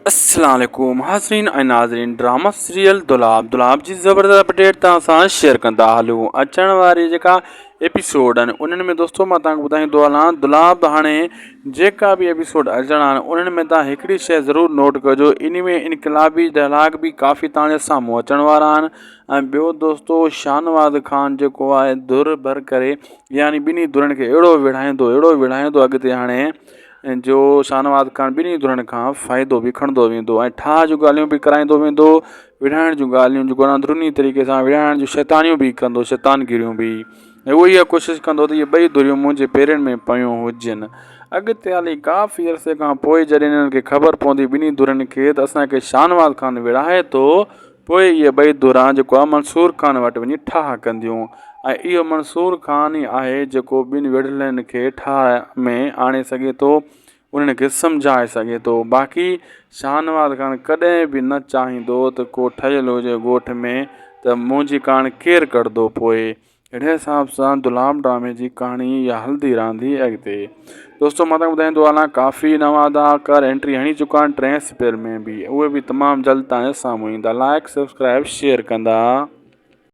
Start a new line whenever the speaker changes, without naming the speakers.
السلام عليڪم حاضرين ۽ ناظرين ڊراما سيريل دولاب دولاب جي زبردست اپڊيٽ توهان سان شيئر ڪندا هلون اچڻ واري جيڪا ايپيسوڊ آهن انهن ۾ دوستو مان توهان کي ٻڌائيندو هلان دولاب هاڻي جيڪا به ايپيسوڊ اچڻا آهن انهن ۾ توهان هڪڙي شيء ضرور نوٽ ڪجو ان ۾ انقلابي ڊائلاگ به ڪافي توهان جي سامهون اچڻ وارا آهن ۽ ٻيو دوستو شاهنواز خان جيڪو آهي ڌر ڀر ڪري يعني ٻنهي ڌرين کي اهڙو وڙهائيندو اهڙو وڙهائيندو اڳتي هاڻي جو شاهنواز خان ٻنهي ڌرين کان فائدو به کڻندو ويندو ۽ ٺاهه جون ڳالهيون به ڪرائيندو ويندو وڙهائڻ جون ڳالهيون جيڪو اندروني طريقي سان وڙهائڻ جون شيطانيون به ڪندو شيطانگيريون به ۽ اهو اها ڪوشش ڪندو ته اهي ٻئي ڌريون منهنجي پيرن ۾ پيون هجن اڳتي هلي ڪافي عرصي کان پوء جڏهن انهن کي خبر پوندي ٻنهي ڌرين کي ته اسانکي شاهنواز خان وڙهائي ٿو پوء اهي ٻئي ڌران جيڪو آهي منصور خان وٽ وڃي ٺاهه ڪنديون ۽ اهو منصور خان ئي آهي جيڪو ٻن وڙهلن کي ٺاهه ۾ آڻي سگهي ٿو انهن کي سمجهائي سگهي ٿو باقي شاهنواز خان ڪڏهن به نه چاهيندو ته ڪو ٺهيل هجي ڳوٺ ۾ ته منهنجي ڪاڻ ڪير ڪڍندو پوء اهڙي حساب سان دولاب ڊرامي جي ڪهاڻي اها هلندي رهندي اڳتي دوستو مان تهانکي ٻڌائيندو هلان ڪافي نوان اداڪار انٽري هڻي چڪا آهن ٽئين اسپيل ۾ به اهي به تمام جلد تهانجي سامهون ايندا لائڪ سبسڪرائب شيئر ڪندا.